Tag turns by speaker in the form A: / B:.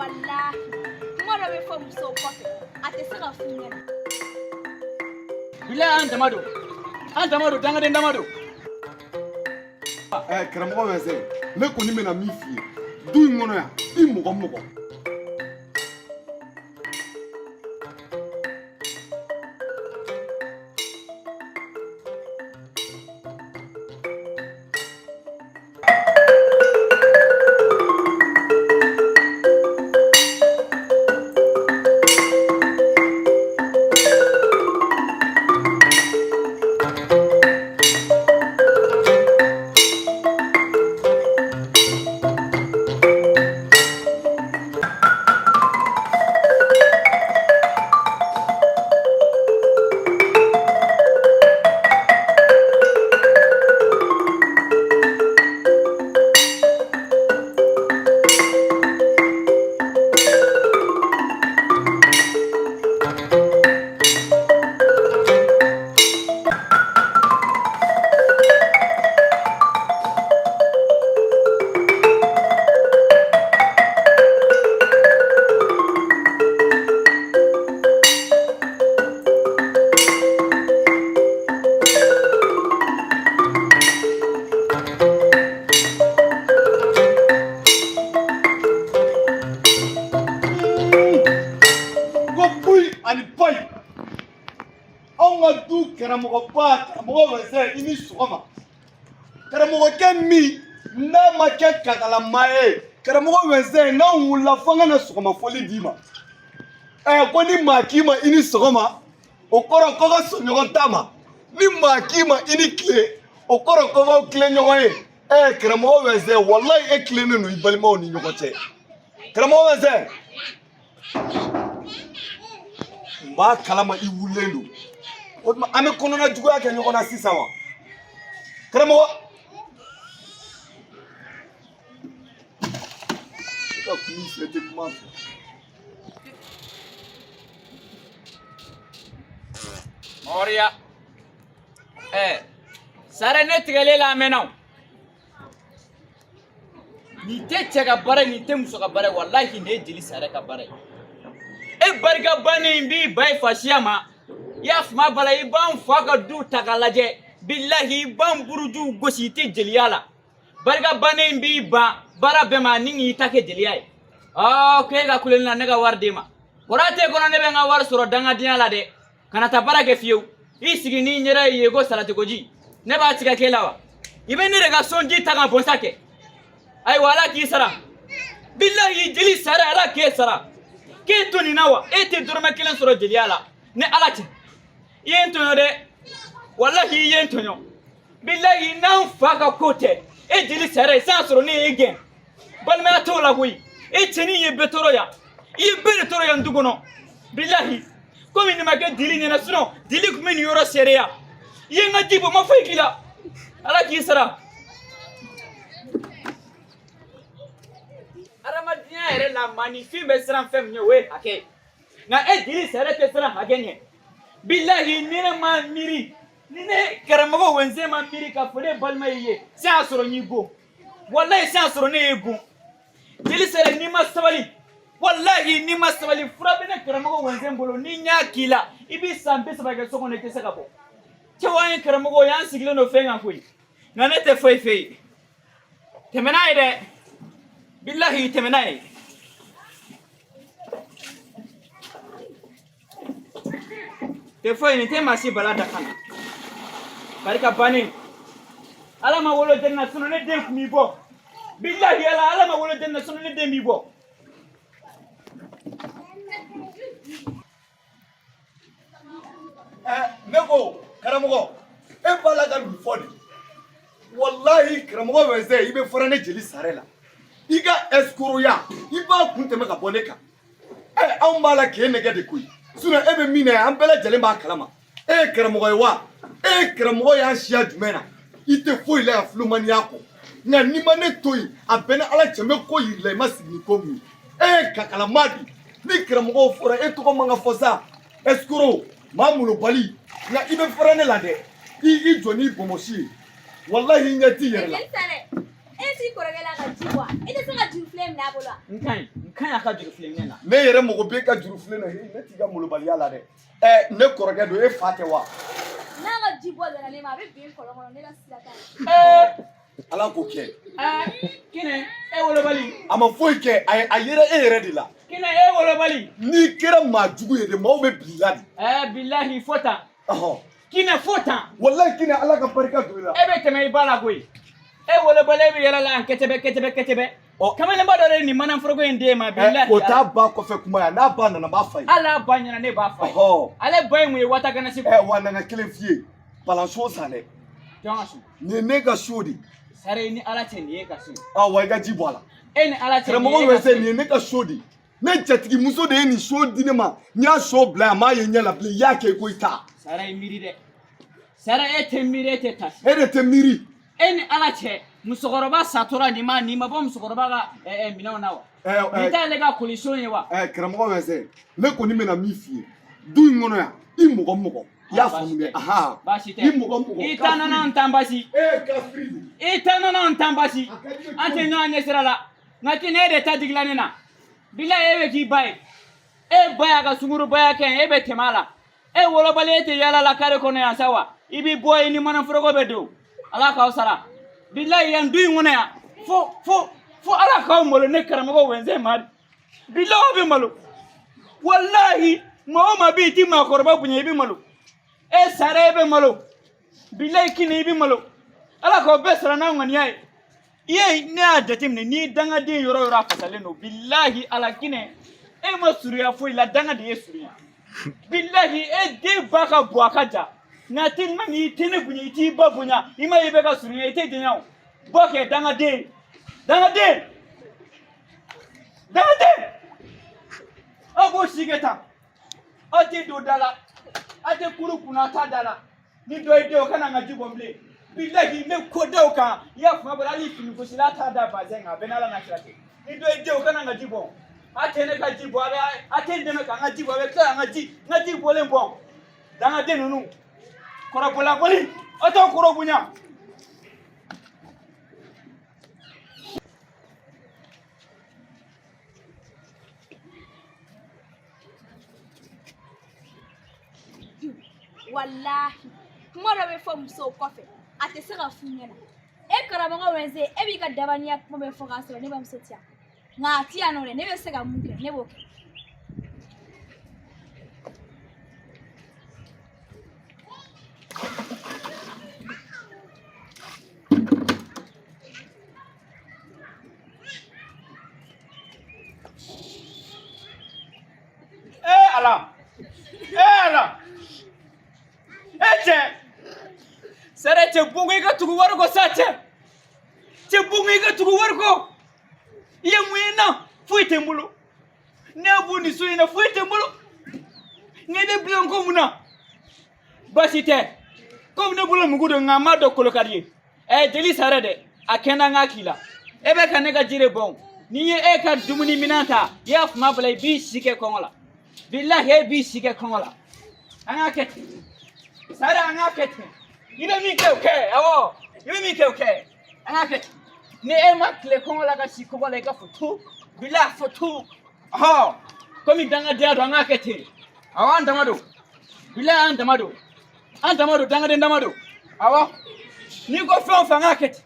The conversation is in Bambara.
A: Walahi, kuma dɔ bɛ fɔ musow kɔfɛ, a tɛ se ka f'u ɲɛna.
B: Bilahi, an dama don, an dama don, dangaden dama don.
C: Ɛ karamɔgɔ Wɛsɛ, ne kɔni bɛna min f'i ye du in kɔnɔ yan, i mɔgɔ mɔgɔ ko puyi ani payi, anw ka du karamɔgɔba, karamɔgɔ Wɛsɛ, i ni sɔgɔma. Karamɔgɔkɛ min n'a ma kɛ kakalama ye, karamɔgɔ Wɛsɛ, n'anw wulila fo an ka na sɔgɔmafoli d'i ma. Ɛ ko ni maa k'i ma i ni sɔgɔma, o kɔrɔ ko ka sɔn ɲɔgɔn ta ma. Ni maa k'i ma i ni tile, o kɔrɔ ko k'aw tilen ɲɔgɔn ye. Ɛ karamɔgɔ Wɛsɛ, walayi e tilennen don i balimaw ni ɲɔgɔn cɛ. Karamɔgɔ Wɛsɛ, n b'a kalama i wulilen don. O tuma an bɛ kɔnɔna juguya kɛ ɲɔgɔn na sisan wa? Karamɔgɔ, e ka kun filɛ tɛ kuma fɛ.
B: Mɔriya, ɛ sare ne tigɛlen la, a mɛnna o. Nin tɛ cɛ ka baara ye, nin tɛ muso ka baara ye, walahi nin ye jeli sare ka baara ye. E barika bannen in b'i ba ye fasiya ma, i y'a faamu bala, i b'an fa ka du ta k'a lajɛ, bilahi i b'an burujuw gosi, i tɛ jeliya la. Barika bannen in b'i ban baara bɛɛ ma ni k'i ta kɛ jeliya ye. Ɔ k'e ka kuleli na ne ka wari d'e ma, kɔrɔ t'e kɔnɔ ne bɛ n ka wari sɔrɔ dangadenya la dɛ. Kana taa baara kɛ fiyewu, i sigi n'i ɲɛda ye ko salatikoji, ne b'a tigɛ k'e la wa? I bɛ ne de ka sɔnji ta ka bɔnsa kɛ. Ayiwa, Ala k'i sara, bilahi jeli sara, Ala k'e sara k'e to nin na wa. E tɛ dɔrɔmɛ kelen sɔrɔ jeliya la ni Ala cɛ. I ye n tɔɲɔ dɛ, walahi i ye n tɔɲɔ, bilahi n'an fa ka ko tɛ e jeli sara ye san sɔrɔ ne y'e gɛn. Balimaya t'o la koyi. E cɛnin ye bɛɛ tɔɔrɔ yan, i ye bɛɛ de tɔɔrɔ yan du kɔnɔ, bilahi komi nin ma kɛ dili ɲɛna, sinɔn dili tun bɛ nin yɔrɔ seereya. I ye n ka ji bɔ, n ma foyi k'i la, Ala k'i sara. Hadamadenya yɛrɛ la, maaninfin bɛ siran fɛn min ɲɛ, o ye hakɛ ye, nka e jeli sara tɛ siran hakɛ ɲɛ. Bilahi ni ne ma miiri, ni ne karamɔgɔ Wɛnse ma miiri k'a fɔ ne balima y'i ye, san y'a sɔrɔ n y'i bon, walahi san y'a sɔrɔ ne y'i bon. Jeli sara, n'i ma sabali, walahi n'i ma sabali, fura bɛ ne karamɔgɔ Wɛnse bolo, ni n y'a k'i la, i b'i san 30 kɛ so kɔnɔ, i tɛ se ka bɔ. Cɛw, an ye karamɔgɔ ye, an sigilen don fɛn kan koyi, nka ne tɛ foyi fɛ yen. Tɛmɛ n'a ye dɛ, bilahi tɛmɛ n'a ye. Tɛ foyi, nin tɛ maa si bala da kan na. Barika bannen, Ala ma wolo den na, sinɔn ne den tun b'i bɔ. Bilahi Ala, Ala ma wolo den na, sinɔn ne den b'i bɔ.
C: Ɛ ne ko karamɔgɔ, e b'a la ka nin fɔ de. Walahi karamɔgɔ Wɛsɛ, i bɛ fara ne jeli sare la. I ka ɛsikoroya, i b'a kun tɛmɛ ka bɔ ne kan. Ɛ anw b'a la k'e nɛgɛ de koyi, sinɔn e bɛ min na an bɛɛ lajɛlen b'a kalama. E ye karamɔgɔ ye wa? E ye karamɔgɔ y'an siya jumɛn na? I tɛ foyi la yan filomaniya kɔ. Nka n'i ma ne to yen, a bɛ ni Ala cɛ, n bɛ ko yir'i la i ma sigi ni ko min ye. E ye kakalama de. Ni karamɔgɔw fɔra, e tɔgɔ man ka fɔ sa. Ɛsikoro, maa molobali. Nka i bɛ fara ne la dɛ. I jɔ n'i bɔnbɔsi ye, walahi i ɲɛ t'i yɛrɛ la.
A: E E t'i kɔrɔkɛ la ka ji bɔ e tɛ se ka jurufilen minɛ a bolo wa?
B: N ka ɲi, n ka ɲi a ka jurufilen minɛ na.
C: Ne yɛrɛ mago b'e ka jurufilen na, ne t'i ka molobaliya la dɛ. Ɛ, ne kɔrɔkɛ don, e fa tɛ wa?
A: N'a ka ji bɔ dara ne ma, a bɛ bin kɔlɔn kɔnɔ, ne ka sira t'a la.
B: Ee
C: Ala k'o kɛ.
B: Ɛɛ, Kinɛ, e wolobali.
C: A ma foyi kɛ, a yera e yɛrɛ de la.
B: Kinɛ, e wolobali.
C: N'i kɛra maa jugu ye de, maaw bɛ bila i la de.
B: Ɛɛ, bilahi, fo tan.
C: Ɔhɔn.
B: Kinɛ, fo tan.
C: Walayi Kinɛ, Ala ka barika don i la.
B: E bɛ tɛmɛ i ba la koyi. E wolobali, e bɛ yɛlɛ la yan kɛtɛbɛ kɛtɛbɛ kɛtɛbɛ.
C: Ɔ.
B: Kamalenba dɔ de ye nin manaforoko in d'e ma, bilahi.
C: O t'a ba kɔfɛ kuma ya, n'a ba nana n b'a fa ye.
B: Hali a ba ɲɛna, ne b'a fa ye.
C: Ɔhɔn.
B: Ale ba ye mun ye wataganasi
C: Ɛ, wa nana kelen f'i ye, palanso san dɛ.
B: Jɔn ka so?
C: Nin ye ne ka so de.
B: Sare, ni Ala cɛ, nin ye ka so ye.
C: Ɔ, wa i ka ji bɔ a la.
B: E ni Ala cɛ, nin
C: Karamɔgɔ
B: ye ka so
C: wɛsɛ,
B: ye.
C: nin ye ne ka so de. Ne jatigimuso de ye nin so di ne ma. N y'a so bila yan, n m'a ye ɲɛ la bilen. I y'a kɛ i ko i ta.
B: Sara, i miiri dɛ. Sara, e tɛ miiri, e tɛ tasi.
C: E de tɛ miiri.
B: E ni Ala cɛ, musokɔrɔba satɔra nin ma, nin ma bɔ musokɔrɔba ka minɛnw na wa?
C: Ɛ
B: Nin
C: ɛ
B: t'ale ka kolison ye wa?
C: Ɛ, karamɔgɔ wɛsɛ, ne kɔni bɛna min f'i ye du in kɔnɔ yan, i mɔgɔ mɔgɔ, i y'a faamu dɛ, ahan.
B: Baasi tɛ.
C: I mɔgɔ mɔgɔ.
B: I ta nana n tan basi.
C: E kafiri don.
B: I ta nana n tan basi.
C: A ka di ne.
B: An tɛ ɲɔgɔn ɲɛ sira la. Nka Kinɛ, e de ta digila ne na. Bilahi, e bɛ k'i ba ye. E ba y'a ka sungurubaya kɛ, e bɛ tɛmɛ a la. E wolobali, e tɛ yaala la kare kɔnɔ yan sa wa? I b'i bɔ, i ni manaforoko bɛ don. Ala k'aw sara. Bilahi, yan du in kɔnɔ yan, fo fo fo Ala k'aw malo. Ne karamɔgɔ Wɛnzɛn Mari, bilahi, aw bɛ malo. Walahi, maa o maa bɛ yen, i ti maakɔrɔba bonya, i bɛ malo. E sara, e bɛ malo. Bilahi, Kinɛ, i bɛ malo. Ala k'aw bɛɛ sara n'a ŋaniya ye. I ye, ne y'a jateminɛ, n'i ye dangaden yɔrɔ o yɔrɔ, a fasalen don. Bilahi Ala, Kinɛ, e ma surunya foyi la, danga de ye surunya. Bilahi, e den ba ka bon, a ka ja, nka tellement i tɛ ne bonya, i t'i ba bonya, i ma ye i bɛ ka surunya, i tɛ janya o. Bɔ kɛ dangaden, dangaden, dangaden. Aw b'o si kɛ tan, aw tɛ don da la, aw tɛ kuru kunna ta da la. Ni dɔ ye den, o kana n ka ji bɔn bilen. Bilahi, n bɛ ko da o kan. I y'a faamuya bala, hali finigosila t'a da bazɛn kan, a bɛ n'Ala n'a kira cɛ. Ni dɔ ye den, o kana n ka ji bɔn. A tɛ ne ka ji bɔn, a bɛ a tɛ n dɛmɛ ka n ka ji bɔn, a bɛ tila ka n ka ji bɔlen bɔn. Dangaden ninnu, kɔrɔbɔlabɔli, aw t'aw kɔrɔ bonya.
A: Walahi, kuma dɔ bɛ fɔ musow kɔfɛ, a tɛ se ka f'u ɲɛna. E karamɔgɔ Wɛnze, e b'i ka dabaniya kuma bɛɛ fɔ k'a sɔrɔ ne bamuso tɛ yan. Nka a ti yan nɔ dɛ, ne bɛ se ka mun kɛ, ne b'o kɛ.
B: E Ala, e Ala, e cɛ sɛrɛ, cɛ bongo, i ka tugu wari kɔ sa. Cɛ, cɛ bongo, i ka tugu wari kɔ. I ye mun ye n na? Foyi tɛ n bolo. Ne b'u nin so in na, foyi tɛ n bolo. Nka i bɛ bila n ko mun na? Baasi tɛ, komi ne bolo mugu don, nka n m'a dɔn kolo ka di ye. Ɛ, jeli sara dɛ, a kɛnɛ n k'a k'i la. E bɛ ka ne ka ji de bɔn. N'i ye e ka dumuni minɛn ta, i y'a faamuya bala, i b'i si kɛ kɔngɔ la. Bilahi, e b'i si kɛ kɔngɔ la. An k'a kɛ ten sara, an k'a kɛ ten. I bɛ min kɛ, o kɛ. Awɔ, i bɛ min kɛ, o kɛ. An k'a kɛ ten. Ni e ma tile kɔngɔ la ka si kɔngɔ la, i ka fɔ tu, bilahi, fɔ tu. Ɔhɔ, komi dangadenya don, an k'a kɛ ten. Awɔ, an dama don. Bilahi, an dama don, an dama don, dangaden dama don. Awɔ, n'i ko fɛn o fɛn, an k'a kɛ ten.